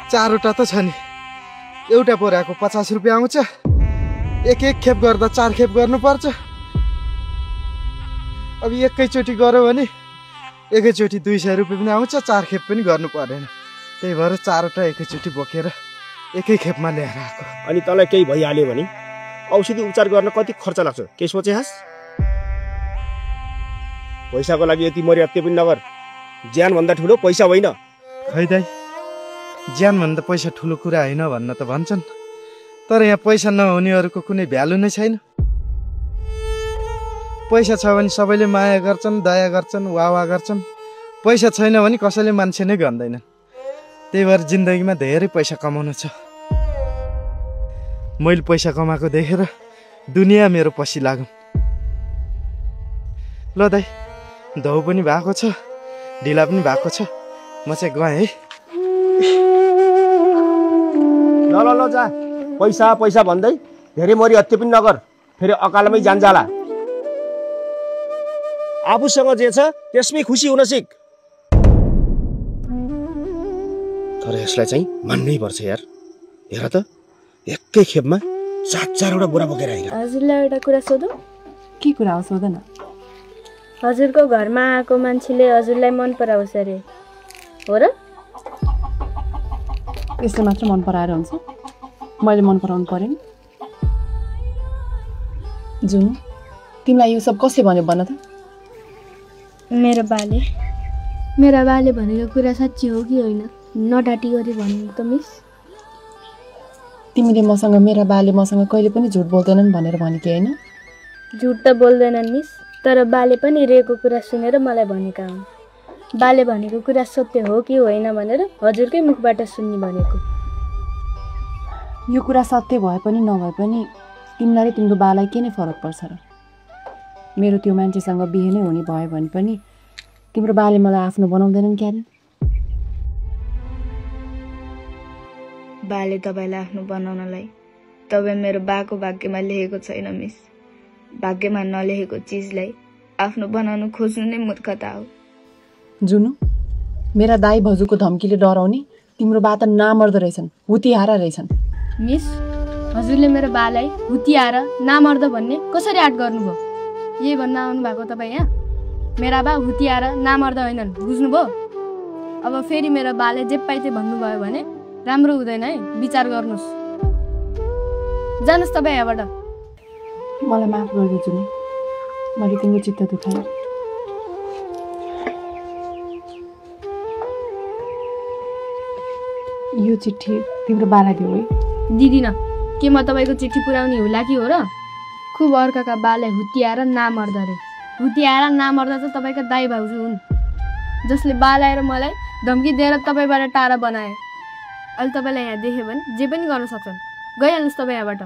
चारवटा त छ नि, एउटा बोराको 50 रुपियाँ आउँछ। एक खेप गर्दा 4 खेप गर्नुपर्छ। अब एकैचोटि गऱ्यो भने एकैचोटि 200 रुपियाँ पनि आउँछ, 4 खेप पनि गर्नु पर्दैन। त्यही भएर चारवटा एकैचोटि बोकेर एकै खेपमा ल्याएर आएको। अनि तँलाई केही भइहाल्यो भने औषधि उपचार गर्न कति खर्च लाग्छ के सोचेहास्? पैसाको लागि यति मरि हत्या पनि नगर। ज्यान भन्दा ठुलो पैसा होइन। खै दाइ, ज्यान भन्दा पैसा ठुलो कुरा होइन भन्न त भन्छन्, तर यहाँ पैसा नहुनेहरूको कुनै भ्यालु नै छैन। पैसा छ भने सबैले माया गर्छन्, दया गर्छन्, वाह गर्छन्। पैसा छैन भने कसैले मान्छे नै भन्दैनन्। त्यही भएर जिन्दगीमा धेरै पैसा कमाउनु छ। मैले पैसा कमाएको देखेर दुनियाँ मेरो पछि लागौँ। ल दाइ, धौ पनि भएको छ, ढिला पनि भएको छ, म चाहिँ गएँ है। ल ल ल जा, पैसा पैसा भन्दै धेरै मरि हत्या पनि नगर, फेरि अकालमै जान जाला। आफूसँग जे छ त्यसमै खुसी हुन सिक। तर यसलाई चाहिँ मान्नै पर्छ यार। हेर त, एकै खेपमा 4-4वटा बोरा बोकेर आइला। हजुरलाई एउटा कुरा सोधौँ? के कुरा हो, सोध न। हजुरको घरमा आएको मान्छेले हजुरलाई मन पराउँछ अरे, हो र? यसले मात्र मन पराएर हुन्छ? मैले मन पराउनु परेन? जुन, तिमीलाई यो सब कसले भन्यो भन त? मेरो बाले भनेको कुरा साँच्ची हो कि होइन? नडाटी गरी भन्नु त मिस। तिमीले मसँग मेरा बाले मसँग कहिले पनि झुट बोल्दैनन् भनेर भनेकी होइन? झुट त बोल्दैनन् मिस, तर बाले पनि रेको कुरा सुनेर मलाई भनेका हुन्। बाले भनेको कुरा सत्य हो कि होइन भनेर हजुरकै मुखबाट सुन्ने भनेको। यो कुरा सत्य भए पनि नभए पनि तिमीलाई र तिम्रो बालाई के नै फरक पर्छ र? मेरो त्यो मान्छेसँग बिहे नै हुने भयो भने पनि तिम्रो बाले मलाई आफ्नो बनाउँदैनन् क्यारे? बाले तपाईँलाई आफ्नो बनाउनलाई तपाईँ मेरो बाको भाग्यमा लेखेको छैन मिस। भाग्यमा नलेखेको चिजलाई आफ्नो बनाउनु खोज्नु नै मूर्खता हो। जुनु, मेरा दाई भजुको धम्कीले डराउने तिम्रो बा त नामर्द रहेछन्, हुतियारा रहेछन्। मिस, हजुरले मेरो बालाई हुतियारा नामर्द भन्ने कसरी आँट गर्नुभयो? यही भन्न आउनु भएको तपाईँ यहाँ? मेरा बा हुतियारा नामर्द होइनन्, बुझ्नुभयो? अब फेरि मेरो बाले जे पाइते भन्नुभयो भने राम्रो हुँदैन है, विचार गर्नुहोस्। जानुहोस् तपाईँ यहाँबाट। मलाई माफ गरिदियो जुनु, मैले तिम्रो चित्त दुखाएँ। यो चिठी तिम्रो बालाई दियो है? दिदिन। के म तपाईँको चिठी पुर्याउने होला कि हो र? खुब अर्काका बालाई हुतियाएर नामर्द रे। हुतियाएर नामर्द चाहिँ तपाईँका दाइ भाउजू हुन्, जसले बालाई र मलाई धम्की दिएर तपाईँबाट टाढा बनाए। अहिले तपाईँलाई यहाँ देख्यो भने जे पनि गर्न सक्छन्। गइहाल्नुहोस् तपाईँ यहाँबाट।